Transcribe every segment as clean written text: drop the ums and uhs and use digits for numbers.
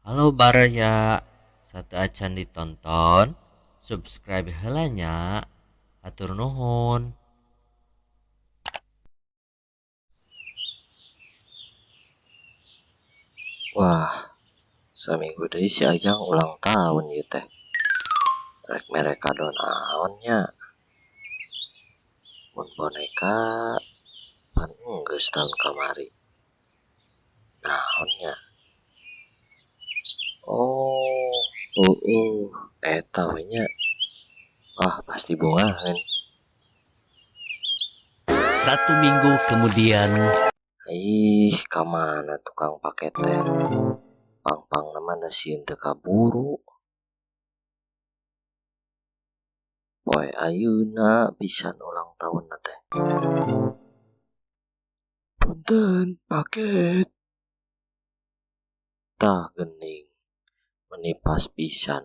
Halo baraya, sateuacan ditonton, subscribe heula nya, hatur nuhun. Wah, saminggu deui si Ajang ulang tahun ieu teh. Rek mere kado naon nya? Mun boneka pan geus taun kamari. Naon nya? Oh, heueuh, eta we nya. Wah, pasti bungaheun. Satu minggu kemudian. Ih, ka mana tukang paket teh? Pang-pangna mah da sieun teu kaburu. Poe ayeuna pisan ulang tahunna teh. Punten, paket. Tah geuning, meuni pas pisan.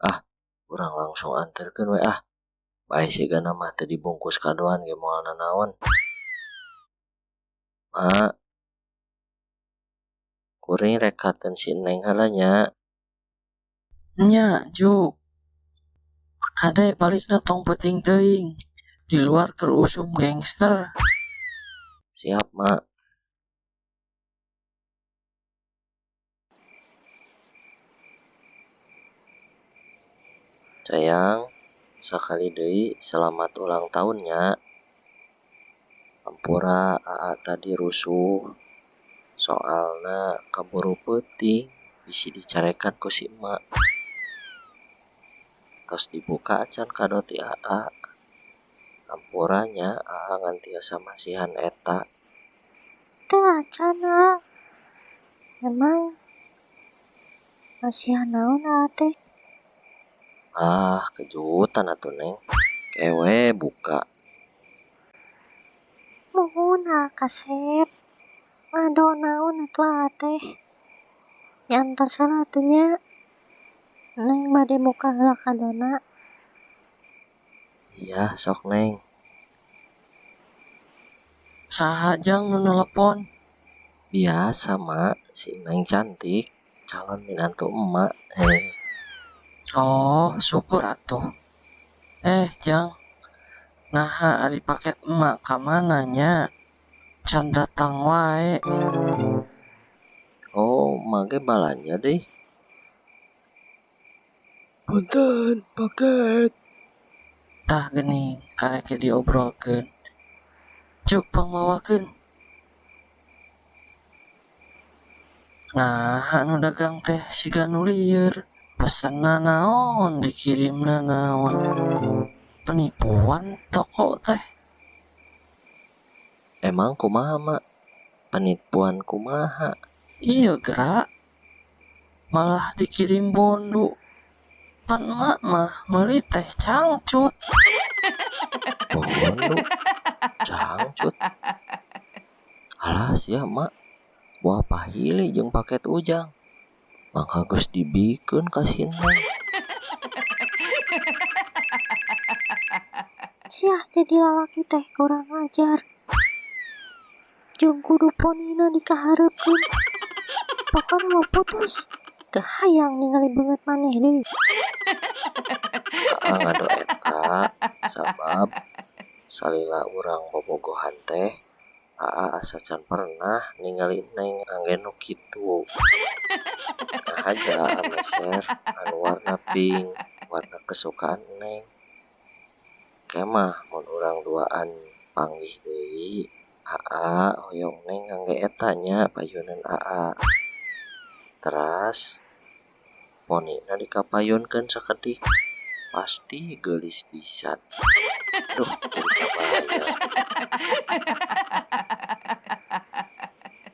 Ah, urang langsung anterkeun we ah. Bae sigana mah teu dibungkus kadoan ge moal nanaon. Mak, kuring rek katen si Neng heula nya. Nya, Juk. Kade balikna tong peuting teuing. Di luar keur usum gangster. Siap, Mak. Sayang, sakali deui selamat ulang tahun nya. Hampura aa tadi rusuh. Soalna kaburu peuting bisi dicarekan ku si emak. Tos dibuka acan kado ti aa. Hampura nya aa ngan tiasa masihan eta. Teu acan, Aa. Emang masihan naon aa teh? Ah, kejutan atuh Neng. Kewe buka. Muhun aa kasep. Ngado naon atuh aa teh? Nya entos heula atuh nya. Neng bade muka heula kadona. Iya, sok Neng. Saha Jang nu nelepon? Biasa, Mak. Si Neng cantik, calon minantu emak. Heh. Oh, syukur atuh. Eh, Jang. Naha ari paket emak ka mana nya? Can datang wae. Oh, emak ge balanja deui. Punten, paket. Tah geuning karek ge diobrolkeun. Cuk pangmawakeun. Nah, anu dagang teh siga nu lieur. Pesenna naon, dikirimna naon. Penipuan toko teh. Emang kumaha, Mak? Penipuan kumaha? Iya gerak. Malah dikirim bondu. Pan emak mah meuli teh cangcut. Bondu? Cangcut? Alah sia, Mak. Buah pahili jeung paket Ujang. Mangka geus dibikeun ka si Neng. Siah jadi lalaki teh kurang ajar. Jeung kudu ponina dikahareupkeun. Pokona mah putus. Teu hayang ningali beungeut maneh deui. Aa ngado eta sabab salila urang bobogohan teh aa asa can pernah ningali Neng angge nu kitu. Nah aja aa meser anu warna pink, warna kesukaan Neng. Kemah mun urang duaan panggih deui, aa hoyong Neng ngangge eta nya payuneun aa. Teras ponina dikapayunkeun sakedik, pasti geulis pisan. Duh, jadi kabayang.